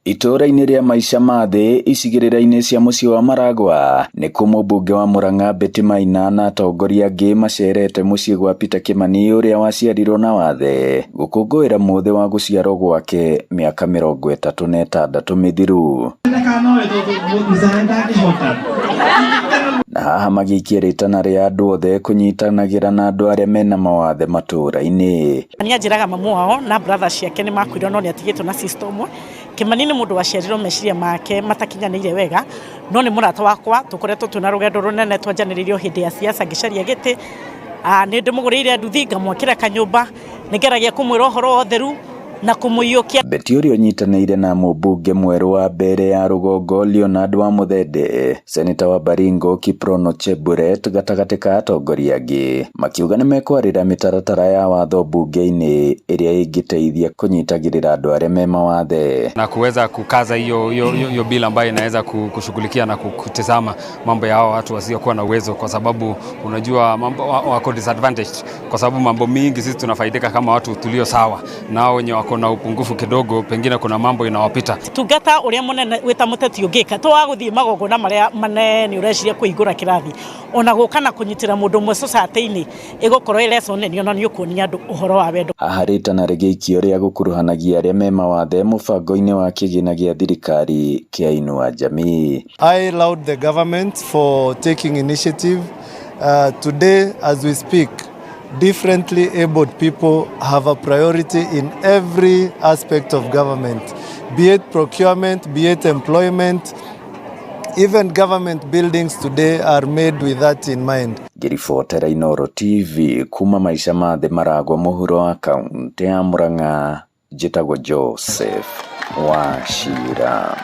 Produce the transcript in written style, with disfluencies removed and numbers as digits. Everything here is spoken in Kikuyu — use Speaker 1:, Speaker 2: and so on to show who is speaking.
Speaker 1: Itũũra-inĩ rĩa maica ma thĩ icigĩrĩra-inĩ cia mũciĩ wa Maragua nĩkuo mũmbunge wa Murang'a Betty Maina na atongoria angĩ macerete mũciĩ gwa Peter Kimani ũrĩa waciarirwo na wathe gũkũngũĩra mũthĩ wa gũciarwo gwake mĩaka 36 mĩthiru. Na haha magĩikia rĩtana rĩa andũ othe kũnyitanagĩra na andũ arĩa mena mawathe matũũra-inĩ.
Speaker 2: Nĩ anjĩraga mamu wao na brother ciake nĩ makuire no nĩ atigĩtwo na sister ũmwe. Kimani nĩ mũndũ waciarirwo meciria make matakinyanĩire wega, no nĩ mũrata wakwa, tũkoretwo twĩna rũgendo rũnene twanjanĩrĩirio hĩndĩ ya siasa ngĩcaria gĩtĩ. Nĩ ndĩmũgũrĩire nduthi ngamwakĩra kanyũmba, nĩ ngeragia kũmwĩra ũhoro wa ũtheru na kũmũiyũkia.
Speaker 1: Betty ũrĩa ũnyitanĩire na mũmbunge mwerũ wa Mbeere ya rũgongo Leonard Wamuthende, Seneta wa Baringo Kiprono Cheburet gatagatĩ ka atongoria angĩ, makiuga nĩmekwarĩra mĩtaratara ya watho mbunge-inĩ ĩrĩa ĩngĩteithia kũnyitagĩrĩra andũ arĩa me mawathe.
Speaker 3: Na kuweza kukaza hiyo hiyo hiyo bill ambayo inaweza kushughulikia na kutizama mambo ya hao watu wasiokuwa na uwezo, kwa sababu unajua mambo wako disadvantaged, kwa sababu mambo mingi sisi tunafaidika kama watu tulio sawa, na hao wenye wako na upungufu kidogo, pengine kuna mambo inawapita.
Speaker 2: Tungata ũrĩa mũnene wĩta mũteti ũngĩka to wa gũthiĩ magongona marĩa manene ũreciria kũhingũra kĩrathi, ona gũka na kũnyitĩra mũndũ ũmwe society-inĩ ĩgũkorwo ĩ lesson nene, ona nĩ ũkuonia andũ ũhoro wa wendo.
Speaker 1: Haha rĩtana rĩgĩikio rĩa gũkuruhanagia arĩa me mawathe mũbango-inĩ wa kĩgĩna gĩa thirikari kĩa Inua Jamii.
Speaker 4: I laud the government for taking initiative. Today, as we speak, differently abled people have a priority in every aspect of government, be it procurement, be it employment. Even government buildings today are made with that in mind.
Speaker 1: Ngĩribotera Inooro TV kuma maica ma thĩ Maragwa mũhuro wa kaũntĩ ya Murang'a, njĩtagwo Joseph Wachira.